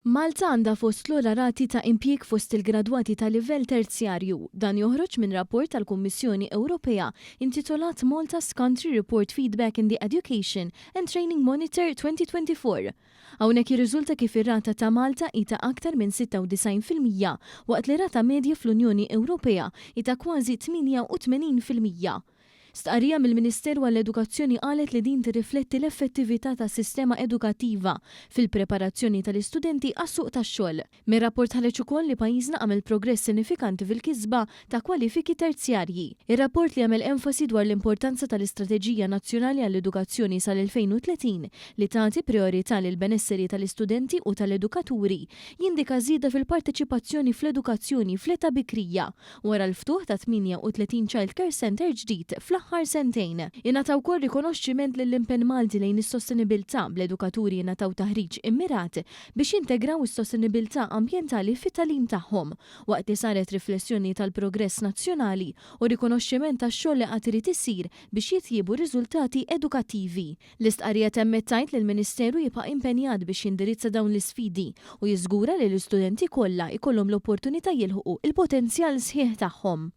Malta għandha fost l-ogħla rati ta' impjieg fost il-gradwati ta' livell terzjarju. Dan joħroġ minn rapport tal-Kummissjoni Ewropea intitolat Malta's Country Report Feedback in the Education and Training Monitor 2024. Hawnhekk jirriżulta kif ir-rata ta' Malta hi ta' aktar minn 96% waqt li rata medja fl-Unjoni Ewropea hi ta' kważi 88%. Stqarrija mill-Ministeru għall-Edukazzjoni qalet li din tirrifletti l-effettività tas-sistema edukattiva fil-preparazzjoni tal-istudenti għas-suq tax-xogħol. Mir-rapport ħareġ ukoll li pajjiżna għamel progress sinifikanti fil-kisba ta' kwalifiki terzjarji. Ir-rapport, li għamel enfasi dwar l-importanza tal-Istrateġija Nazzjonali għall-Edukazzjoni sal-2030 li tagħti priorità lill-benesseri tal-istudenti u tal-edukaturi, jindika żieda fil-parteċipazzjoni fl-edukazzjoni fl-età bikrija wara l-ftuħ ta' 38 Child Care Center ġdid fl-aħħar sentejn. Ingħata wkoll rikonoxximent lill-impenn Malti lejn is-sostenibilità, bl-edukaturi jingħataw taħriġ immirat biex jintegraw is-sostenibilità ambjentali fit-tagħlim tagħhom, waqt li saret riflessjoni tal-progress nazzjonali u rikonoxximent tax-xogħol li qatt irid isir biex jitjiebu riżultati edukattivi. L-istqarrija temmet tgħid li l-Ministeru jibqa' impenjat biex jindirizza dawn l-isfidi u jiżgura li l-istudenti kollha jkollhom l-opportunità jilħqu il-potenzjal sħiħ tagħhom.